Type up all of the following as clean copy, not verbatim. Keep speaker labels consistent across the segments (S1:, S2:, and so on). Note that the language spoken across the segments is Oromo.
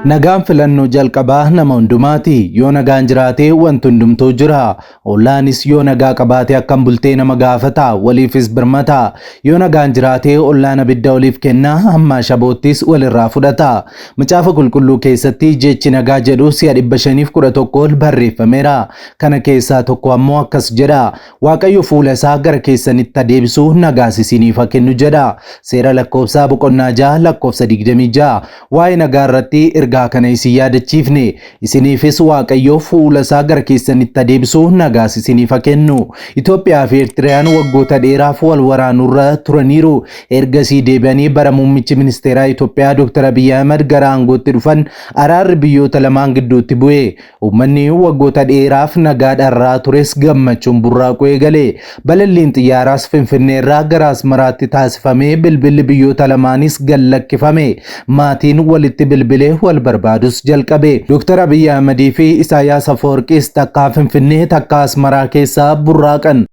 S1: Nagaan filannoo jalqabaa nama hundumaati. Yoo nagaan jiraate wanti hundumtuu jira. Ollaanis yoo nagaa qabaate akkam bultee nama gaafata, waliifis birmata. Yoo nagaan jiraate ollaan abidda waliif kenna, hamma ashaboottis walirraa fudhata. Macaafa Qulqulluu keessatti jechi nagaa jedhu si'a 511 ol barreeffameera. Kana keessaa tokko ammoo akkas jedha. Waaqayyo fuula isaa gara keessanitti ha deebisu, nagaas isiniif ha kennu jedha. Seera Lakkoobsaa boqonnaa 6 lakkoofsa 26. Waa'ee nagaa irratti ergaa kana isin yaadachiifne. Isiniifis Waaqayyo fuula isaa gara keessanitti ha deebisu, nagaas isiniif ha kennu. Itoophiyaa fi Eertiriyaan waggoota dheeraaf wal waraanurra turaniiru. Ergasii deebi'anii bara muummichi ministeeraa Itoophiyaa Dr. Abiy Ahimad gara aangootti dhufan araarri biyyoota lamaan gidduutti bu'e. Uummanni waggoota dheeraaf nagaa dharraa tures gammachuun burraaquu eegale. Balalliin xiyyaaraas Finfinneerraa gara Asmaraatti taasifamee bilbilli biyyoota lamaanis gad lakkifame. Maatiin walitti bilbilee wal barbaadus jalqabe. Dooktar Abiyyi Ahmadii fi Isaayyaas Afawarqiis takkaa Finfinnee takkaa Asmaraa keessa burraaqan.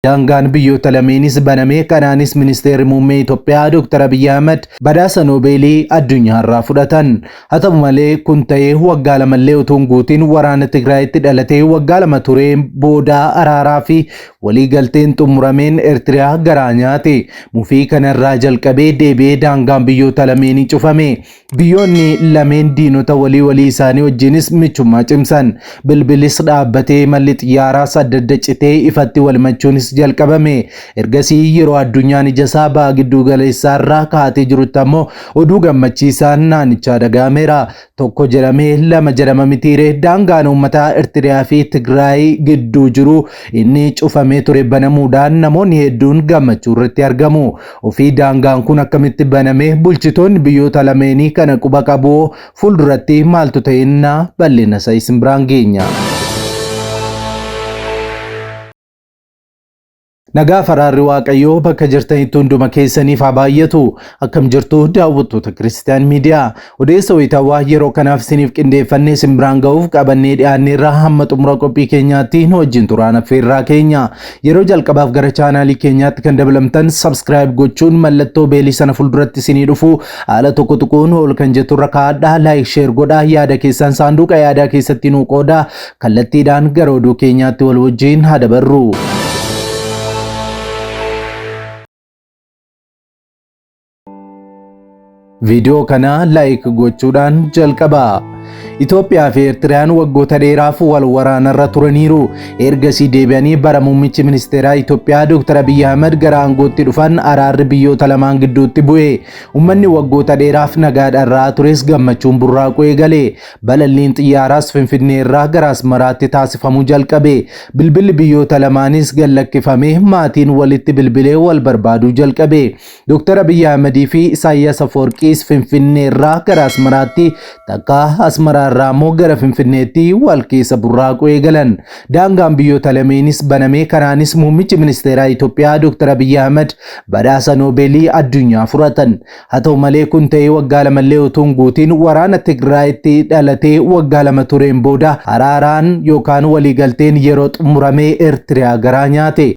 S1: Daangaan biyyoota lameenis baname. Kanaanis Ministeerri Muummee Itoophiyaa Dr. Abiyyi Ahmad badhaasa Noobeelii addunyaarraa fudhatan. Haa ta'u malee kun ta'ee waggaa lamallee utuu hin guutiin waraana Tigraayitti dhalatee waggaa lama turee booda araaraa fi waliigalteen xumurameen Eertiriyaa garaa nyaate. Mufii kanarraa jalqabee deebi'ee daangaan biyyoota lameenii cufame. Biyyoonni lameen diinota walii walii isaanii wajjinis michummaa cimsan. Bilbilis dhaabbatee imalli xiyyaaraas adda adda citee ifatti wal himachuunis jalqabame. Ergasii yeroo addunyaan ijasaa baha gidduugaleessaarraa kaa'atee jirutti ammoo oduu gammachiisaan naannichaa dhaga'ameera. Tokko jedhamee lama jedhama mitiiree daangaan uummata Ertiriyaa fi Tigraay gidduu jiru inni cufamee ture banamuudhaan namoonni hedduun gammachuu irratti argamu. Ofii daangaan kun akkamitti baname bulchitoonni biyyoota lameenii kana quba qabu fuulduratti maaltu ta'inna bal'ina isa isin biraan geenya. Nagaa faraarri Waaqayyoo bakka jirtanitti hunduma keessaniif haa baay'atu. Akkam jirtu daawwattoota Kiristiyaan Miidiyaa. Odeessa wayitaawwaa yeroo kanaaf isiniif qindeeffannee isin biraan ga'uuf qabannee dhiyaanneerra hamma xumura qophii keenyaatti nu wajjin turaan affeerraa keenya. Yeroo jalqabaaf gara chaanaalii keenyaatti kan dabalamtan subscribe gochuun mallattoo beelii sana fuulduratti isinii dhufu haala tokko tuquun ol kan jetturra kaa'adhaa like share godhaa yaada keessan saanduqa yaadaa keessatti nuu qoodaa kallattiidhaan gara oduu keenyaatti wal wajjin haa dabarru. Viidiyoo kana like gochuudhaan jalqabaa. Itoophiyaa fi Eertiriyaan waggoota dheeraaf wal waraanarra turaniiru. Ergasii deebi'anii bara muummichi ministeeraa Itoophiyaa Dr. Abiyyi Ahmad gara aangootti dhufan araarri biyyoota lamaan gidduutti bu'e. Uummanni waggoota dheeraaf nagaa dharra'aa tures gammachuun burraaquu eegale. Balalliin xiyyaaraas Finfinnee irraa gara Asmaraatti taasifamuu jalqabe. Bilbilli biyyoota lamaanis gad lakkifamee maatiin walitti bilbilee wal barbaaduu jalqabe. Dr. Abiyyi Ahmadii fi Isaayyaas Afawarqiis Finfinnee irraa gara Asmaraatti takka Asmaraa irraa immoo gara Finfinneetti wal keessa burraaquu eegalan. Daangaan biyyoota lameenis banamee kanaanis muummichi ministeeraa Itoophiyaa Dr. Abiyyi Ahmad badhaasa Noobeelii addunyaa fudhatan. Haa ta'u malee kun ta'ee waggaa lamallee utuu hin guutiin waraana Tigraayitti dhalatee waggaa lama tureen booda araaraan yookaan waliigalteen yeroo xumuramee Eertiriyaa garaa nyaate.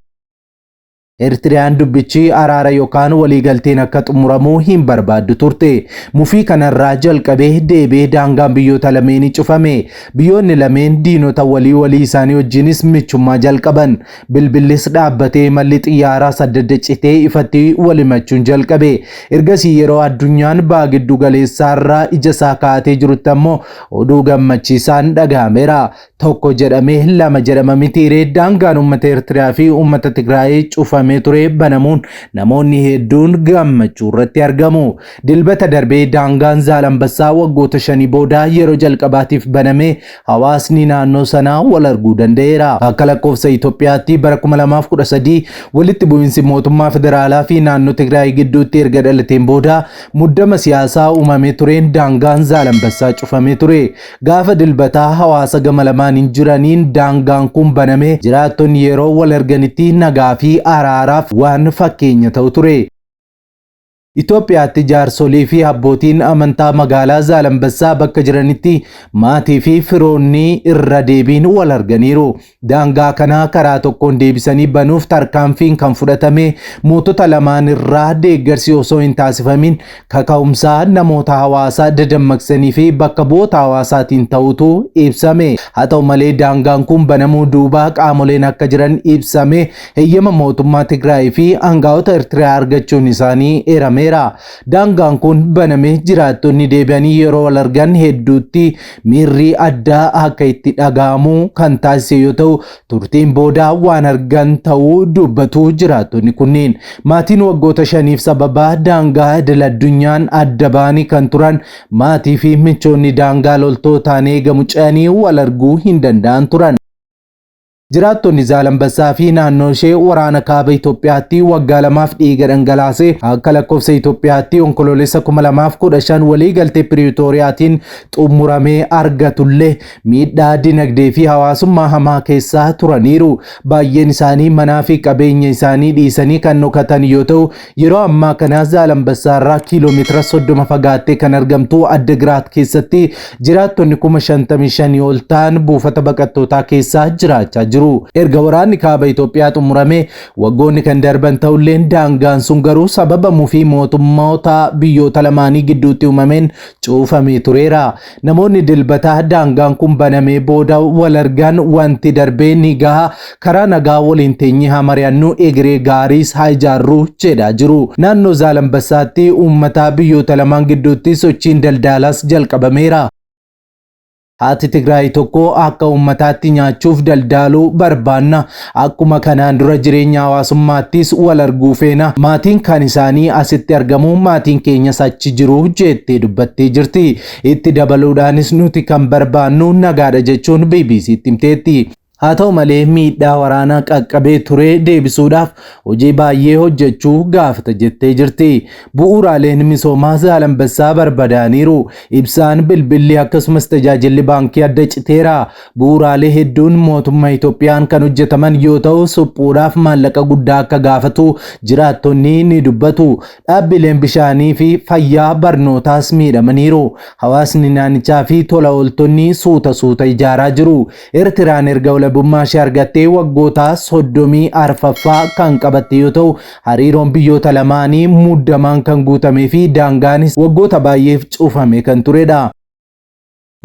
S1: Eertiriyaan dubbichi araara yookaan waliigalteen akka xumuramu hin barbaaddu turte. Mufii kanarraa jalqabee deebi'ee daangaan biyyoota lameenii cufame. Biyyoonni lameen diinota walii walii isaanii wajjinis michummaa jalqaban. Bilbillis dhaabbatee imalli xiyyaaraas adda adda citee ifatti wal himachuun jalqabe. Ergasii yeroo addunyaan baha giddu galeessaarraa ija isaa kaa'atee jirutti ammoo oduu gammachiisaan dhaga'ameera. Tokko jedhamee lama jedhama mitiiree daangaan uummata Eertiriyaa fi uummata Tigraay cufamee ture banamuun namoonni hedduun gammachuu irratti argamu. Dilbata darbee daangaan Zaalambassaa waggoota shanii booda yeroo jalqabaatiif banamee hawaasni naannoo sanaa wal arguu danda'eera. Akka lakkoofsa Itoophiyaatti bara 2013 walitti bu'iinsi mootummaa federaalaa fi naannoo Tigraay gidduutti erga dhalateen booda muddama siyaasaa uumamee tureen daangaan Zaalambassaa cufamee ture. Gaafa Dilbataa hawaasa gama lamaaniin jiraniin daangaan kun banamee jiraattonni yeroo wal arganitti nagaa fi araaraaf waan fakkeenya ta'u ture. Itoophiyaatti jaarsolii fi abbootiin amantaa magaalaa Zaalambassaa bakka jiranitti maatii fi firoonni irra deebiin wal arganiiru. Daangaa kana karaa tokkoon deebisanii banuuf tarkaanfiin kan fudhatame mootota lamaan irraa deeggarsi osoo hin taasifamin kaka'umsaa namoota hawaasaa dadammaqsanii fi bakka bu'oota hawaasaatiin ta'utu ibsame. Haa ta'u malee daangaan kun banamuu duuba qaamoleen akka jiran ibsame heyyama mootummaa Tigraay fi aangaa'ota Eertiriyaa argachuun isaanii eerameera. Daangaan kun banamee jiraattonni deebi'anii yeroo wal argan hedduutti miirri addaa akka itti dhaga'amu kan taasise yoo ta'u, turtiin booda waan argan ta'uu dubbatu jiraattonni kunneen. Maatiin waggoota 5f sababa daangaa idil addunyaan adda ba'anii kan turan maatii fi michoonni daangaa loltootaan eegamu ce'anii wal arguu hin danda'an turan. Jiraattonni Zaalambassaa fi naannoo ishee waraana kaaba Itoophiyaatti waggaa 2f dhiiga dhangalaase akka lakkoofsa Itoophiyaatti Onkoloolessa 2015 waliigaltee Piriitooriyaatiin xumuramee argatullee miidhaa dinagdee fi hawaasummaa hamaa keessaa turaniiru. Baay'een isaanii manaa fi qabeenya isaanii dhiisanii kan dhokatan yoo ta'u, yeroo ammaa kana Zaalambassaa irraa kiiloomeetira 30 fagaattee kan argamtu Addagiraat keessatti jiraattonni 55,000 ol ta'an buufata baqattootaa keessa jiraachaa jiru. Erga waraanni kaaba Itoophiyaa xumurame waggoonni kan darban ta'ulleen daangaan sun garuu sababa mufii mootummoota biyyoota lamaanii gidduutti uumameen cuufamee tureera. Namoonni Dilbataa daangaan kun banamee booda wal argan wanti darbee ni gaha, karaa nagaa waliin teenyee haa mari'annu, egeree gaariis haa ijaarru jedhaa jiru. Naannoo Zaalambassaatti uummata biyyoota lamaan gidduutti sochiin daldaalaas jalqabameera. Haati Tigraay tokko akka uummataatti nyaachuuf daldaaluu barbaanna. Akkuma kanaan dura jireenya hawaasummaattis wal arguu feena. Maatiin kan isaanii asitti argamu, maatiin keenyas achi jiru jettee dubbattee jirti. Itti dabaluudhaanis nuti kan barbaannu nagaadha jechuun BBCtti himteetti. Haa ta'u malee miidhaa waraanaa qaqqabee ture deebisuudhaaf hojii baay'ee hojjechuu gaafata jettee jirti. Bu'uuraaleen misoomaa Zaalambassaa barbadaaniiru. Ibsaan, bilbilli akkasumas tajaajilli baankii adda citeera. Bu'uuraalee hedduun mootummaa Itoophiyaan kan hojjetaman yoo ta'u suphuudhaaf maallaqa guddaa akka gaafatu jiraattonni ni dubbatu. Dhaabbileen bishaanii fi fayyaa barnootaas miidhamaniiru. Hawaasni naannichaa fi tola ooltonni suuta suuta ijaaraa jiru. Eertiraan erga walabummaa ishee argattee waggoota 34ffaa kan qabatte yoo ta'u, hariiroon biyyoota lamaanii muddamaan kan guutamee fi daangaanis waggoota baay'eef cufamee kan turedha.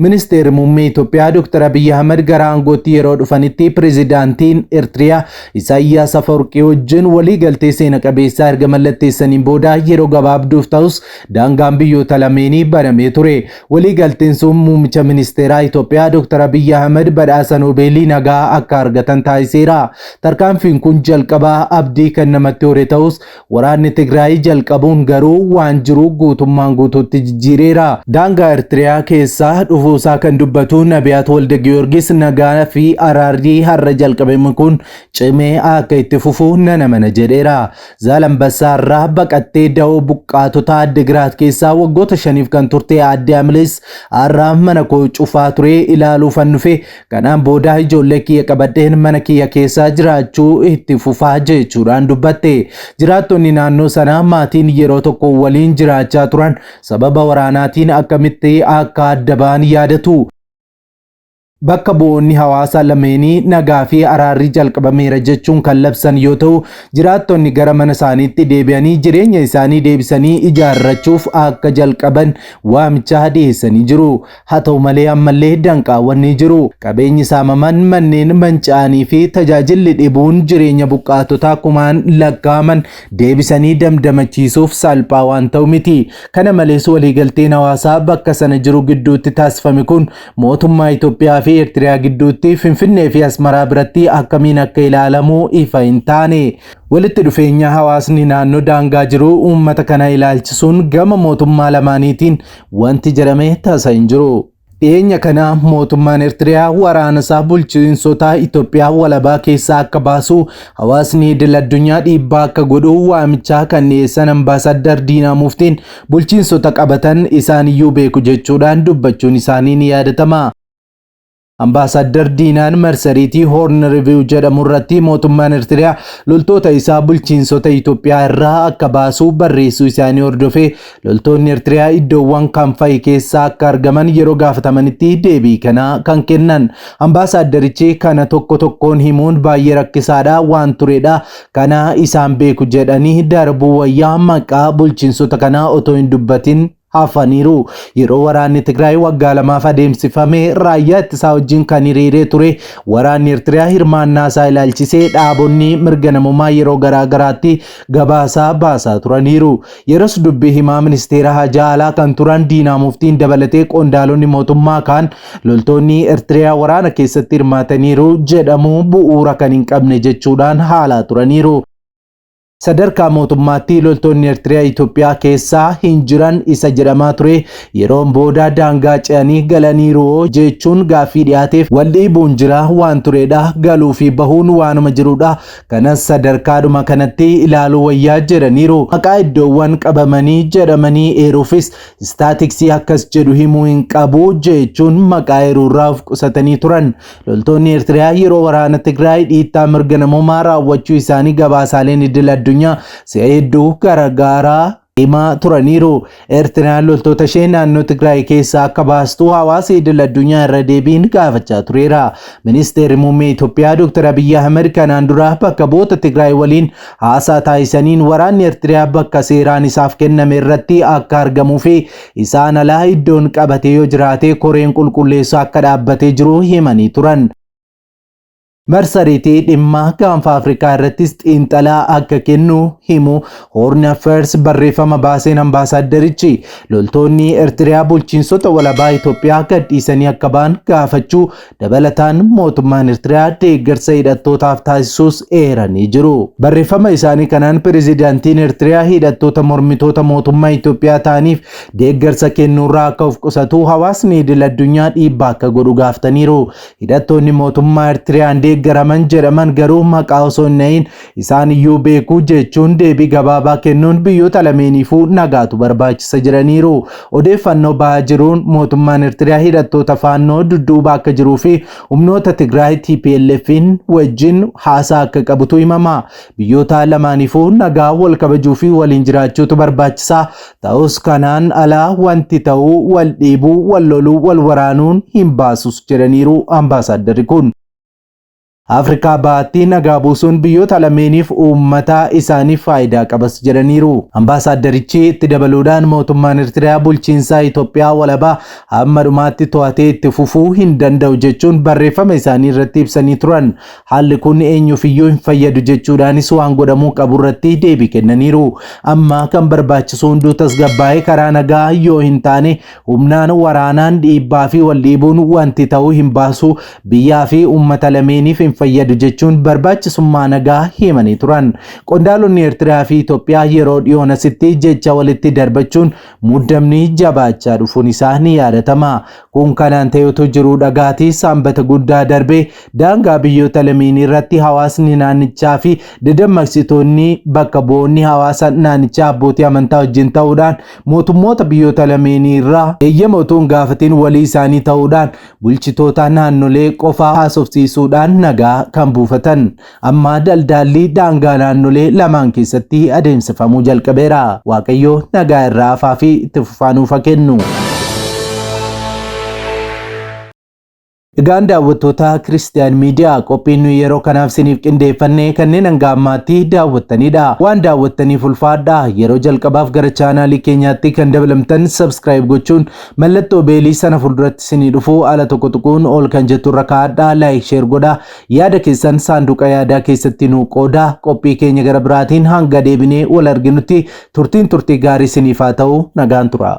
S1: Ministeerri Muummee Itoophiyaa Dr. Abiyyi Ahmad gara aangootti yeroo dhufanitti pirezidaantiin Eertiriyaa Isaayyaas Afawarqii wajjin waliigaltee seena qabeessaa erga mallatteessaniin booda yeroo gabaabduuf ta'us daangaan biyyoota lameenii banamee ture. Waliigalteen sun muummicha ministeeraa Itoophiyaa Dr. Abiyyi Ahmad badhaasa Noobeelii nagaa akka argatan taasiseera. Tarkaanfiin kun jalqaba abdii kan namatti hore ta'us Waraanni Tigraay jalqabuun garuu waan jiru guutummaan guutuutti jijjiireera. Daangaa Ertiriyaa keessa dhufuusaa kan dubbatu Nabiyaat Waldagiyoorgis nagaa fi araarri har'a jalqabame kun cimee akka itti fufu nan amana jedheera. Zaalambassaa irraa baqattee da'oo buqqaatotaa Addigiraat keessaa waggoota 5f kan turte Aadde Amilis har'a mana koo cufaa ture ilaaluufan dhufe. Kanaan booda ijoollee kiyya qabadheen mana kiyya keessa jiraachuu itti fufaa jechuudhaan dubbatte. Jiraattonni naannoo sanaa maatiin yeroo tokko waliin jiraachaa turan sababa waraanaatiin akkamitti akka adda ba'an yaadatu. Bakka bu'oonni hawaasa lameenii nagaa fi araarri jalqabameera jechuun kan labsan yoo ta'u, jiraattonni gara mana isaaniitti deebi'anii jireenya isaanii deebisanii ijaarrachuuf akka jalqaban waamicha dhiyeessanii jiru. Haa ta'u malee ammallee danqaawwan ni jiru. Qabeenyi saamaman, manneen manca'anii fi tajaajilli dhibuun jireenya buqqaatotaa kumaan lakkaa'aman deebisanii damdamachiisuuf salphaa waan ta'u miti. Kana malees waliigalteen hawaasaa bakka sana jiru gidduutti taasifame kun mootummaa Itoophiyaa fi Eertiriyaa gidduutti Finfinnee fi Asmaraa biratti akkamiin akka ilaalamu ifa hin taane. Walitti dhufeenya hawaasni naannoo daangaa jiru uummata kana ilaalchisuun gama mootummaa lamaaniitiin wanti jedhame tasa hin jiru. Dhiyeenya kana mootummaan Eertiriyaa waraana isaa bulchiinsota Itoophiyaa walabaa keessaa akka baasu hawaasni idil addunyaa dhiibbaa akka godhu waamichaa kan dhiyeessan Ambaasaddar Diinaa Muftiin bulchiinsota qabatan isaan iyyuu beeku jechuudhaan dubbachuun isaanii ni yaadatama. Ambaasaaddar Diinaan marsariitii Horn Review jedhamu irratti mootummaan Eertiriyaa loltoota isaa bulchiinsota Itoophiyaa irraa akka baasu barreessuu isaanii hordofee loltoonni Eertiriyaa iddoowwan kam fa'i keessa akka argaman yeroo gaafatamanitti deebii kana kan kennan. Ambaasaaddarichi kana tokko tokkoon himuun baay'ee rakkisaadha waan turedha. Kana isaan beeku jedhanii darbuu wayyaa maqaa bulchiinsota kanaa otoo hin dubbatin hafaniiru. Yeroo waraanni Tigraay waggaa lamaaf adeemsifame raayyaa ittisaa wajjin kan hiriiree ture waraanni Eertiriyaa hirmaannaa isaa ilaalchisee dhaabonni mirga namummaa yeroo garaa garaatti gabaasaa baasaa turaniiru. Yeros dubbii himaa ministeera hajaa alaa kan turan Diinaa Muftiin dabalatee qondaalonni mootummaa kaan loltoonni Eertiriyaa waraana keessatti hirmaataniiru jedhamu bu'uura kan hin qabne jechuudhaan haalaa turaniiru. Sadarkaa mootummaatti loltoonni Eertiriyaa Itoophiyaa keessaa hin jiran isa jedhamaa ture yeroon booda daangaa ce'anii galaniiru jechuun gaaffii dhiyaateef wal dhiibuun jira waan turedha. Galuu fi bahuun waanuma jirudha. Kanas sadarkaadhuma kanatti ilaaluu wayyaa jedhaniiru. Maqaa iddoowwan qabamanii jedhamanii eeruufis istaatiksii akkas jedhu himuu hin qabu jechuun maqaa eeruurraa of qusatanii turan. Loltoonni Eertiriyaa yeroo waraana Tigraay dhiittaa mirga namoomaa raawwachuu isaanii gabaasaaleen idil addunyaa si'a hedduu gargaaraa himaa turaniiru. Eertiriyaan loltoota ishee naannoo Tigraay keessaa akka baastu hawaasa idil addunyaa irra deebiin gaafachaa tureera. Ministeerri muummee Itoophiyaa Dr. Abiyyi Ahmed kanaan dura bakka bu'oota Tigraay waliin haasaa taasisaniin waraanni Eertiriyaa bakka seeraan isaaf kenname irratti akka argamuu fi isaan alaa iddoon qabatee yoo jiraate koreen qulqulleessu akka dhaabbatee jiru himanii turan. Marsariitii dhimma gaanfa Afrikaa irrattis xiinxalaa akka kennu himu Horn Affairs barreeffama baaseen ambaasaaddarichi loltoonni Eertiriyaa bulchiinsota walabaa Itoophiyaa gadhiisanii akka ba'an gaafachuu dabalataan mootummaan Eertiriyaa deeggarsa hidhattootaaf taasisuus eeranii jiru. Barreeffama isaanii kanaan pirezidaantiin Eertiriyaa hidhattoota mormitoota mootummaa Itoophiyaa ta'aniif deeggarsa kennuurraa akka of qusatu hawaasni idil addunyaa dhiibbaa akka godhu gaafataniiru. Hidhattoonni mootummaa Eertiriyaan deeggaraman jedhaman garuu maqaa osoo hin dhahin isaan iyyuu beeku jechuun deebii gabaabaa kennuun biyyoota lameeniifuu nagaatu barbaachisa jedhaniiru. Odeeffannoo bahaa jiruun mootummaan Eertiriyaa hidhattoota faannoo dudduuba akka jiruu fi humnoota Tigraay TPLF'n wajjin haasaa akka qabutu himama. Biyyoota lamaaniifuu nagaa wal kabajuu fi waliin jiraachuutu barbaachisaa. Ta'us kanaan alaa wanti ta'uu wal dhiibuu, wal loluu, wal waraanuun hin baasus jedhaniiru ambaasaadarri kun. Afrikaa Bahaatti nagaa buusuun biyyoota lameeniif uummata isaaniif faayidaa qabas jedhaniiru. Ambaasaaddarichi itti dabaluudhaan mootummaan Eertiriyaa bulchiinsaa Itoophiyaa walabaa hamma dhumaatti to'atee itti fufuu hin danda'u jechuun barreeffama isaanii irratti ibsanii turan. Haalli kun eenyuufiyyuu hin fayyadu jechuudhaanis waan godhamuu qabu irratti deebii kennaniiru. Amma kan barbaachisu hunduu tasgabbaa'ee karaa nagaa yoo hin taane humnaan waraanaan dhiibbaa fi wal dhiibuun wanti ta'uu hin baasu biyyaa fi uummata lameeniif hin fayyadu jechuun barbaachisummaa nagaa himanii turan. Qondaalonni Eertiraa fi Itoophiyaa yeroo dhiyoon asitti jecha walitti darbachuun muddamni jabaachaa dhufuun isaa ni yaadatama. Kun kanaan ta'e otoo jiruu dhagaatii sanbata guddaa darbee daangaa biyyoota lameenii irratti hawaasni naannichaa fi dadammaqsitoonni bakka bu'oonni hawaasa naannichaa abbootii amantaa wajjin ta'uudhaan mootummoota biyyoota lameenii irraa eeyyama otoo hin gaafatin walii isaanii ta'uudhaan bulchitoota naannolee qofaa haasofsiisuudhaan nagaa kan buufatan. Amma daldaalli daangaa naannolee lamaan keessatti adeemsifamuu jalqabeera. Waaqayyo nagaa irraa hafaa fi itti fufaa nuuf haa kennu. Egaan daawwattoota Kiristiyaan Miidiyaa qophiin nuyi yeroo kanaaf isiniif qindeeffanne kanneen hanga ammaatti daawwattanidha. Waan daawwattaniif ulfaadha. Yeroo jalqabaaf gara chaanaalii keenyaatti kan dabalamtan subscribe gochuun mallattoo beelii sana fuulduratti isinii dhufu ala tokko tuquun ol kan jettu irra kaa'adha. Like share godha. Yaada keessan saanduqa yaadaa keessatti nuu qooda. Qophii keenya gara biraatiin hanga deebinee wal arginutti turtiin turtii gaarii isiniif haa ta'u. Nagaan tura.